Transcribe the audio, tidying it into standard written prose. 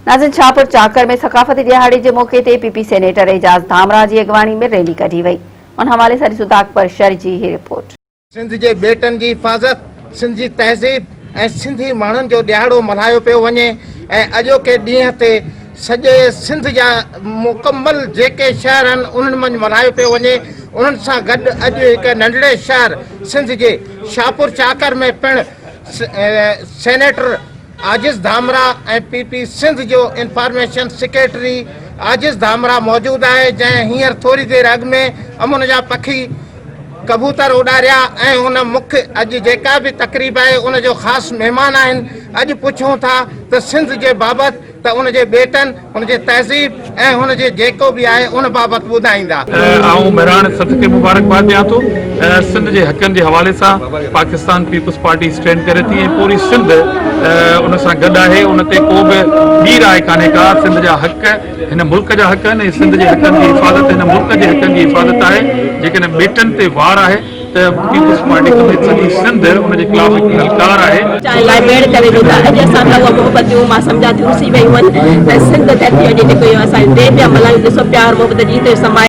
ناظرين شاهپور چاڪر ۾ ثقافتي ڏهاڙي جي موقعي تي P P senator Ejaz Dhamrah جي اڳواڻي ۾ ريلي ڪڍي وئي ان حوالي سان ڏسون ٿا اڪبر شر جي هي رپورٽ. سنڌ جي ٻيٽن جي حفاظت، سنڌ جي تهذيب ۽ سنڌي ماڻهن جو ڏهاڙو ملهايو پيو وڃي ۽ اڄوڪي ڏينهن تي سڄي سنڌ جا مڪمل جيڪي شهر آهن انهن منجهه ملهايو پيو وڃي انهن سان گڏ اڄ هڪ ننڍڙي شهر سنڌ جي شاهپور چاڪر ۾ پڻ senator Ajiz Dhamrah ۽ P P Sindh جو انفارميشن سيڪريٽري عاجز ڌامراهه موجود آهي جنهن هينئر ٿوري دير اڳ ۾ امن جا پکي ڪبوتر اڏاريا ۽ ان مک اڄ جيڪا به تقريب آهي ان جو خاص مهمان آهن اڄ پڇون ٿا ته سنڌ جي بابت ته ان جي ٻيٽن، ان جي تهذيب ۽ هن جي جيڪو به آهي ان بابت ٻڌائيندا. آئون مهراڻ سٿ کي مبارڪباد ڏيان ٿو. سنڌ جي حقن جي حوالي سان پاڪستان پيپلز پارٽي اسٽينڊ ڪري ٿي ۽ پوري سنڌ ان سان گڏ آهي ان تي ڪو به ٻي راء ڪانهي ڪا سنڌ جا حق هن ملڪ جا حق آهن ۽ سنڌ جي حقن جي حفاظت هن ملڪ جي حقن جي حفاظت آهي جيڪڏهن ٻيٽن تي وار آهي ته پيپلز پارٽي سميت سڄي سنڌ ان جي خلاف هڪ للڪار آهي. چانهه لاء ميڙ ڪري ٿي ته اڄ اسان کان اها محبتون مان سمجهان ٿي رسي ويون آهن ته سنڌ ڌرتي اڄ جيڪو اهو اسان ڊي پيا ملهايون ڏسو پيار محبت جي هتي سمايل.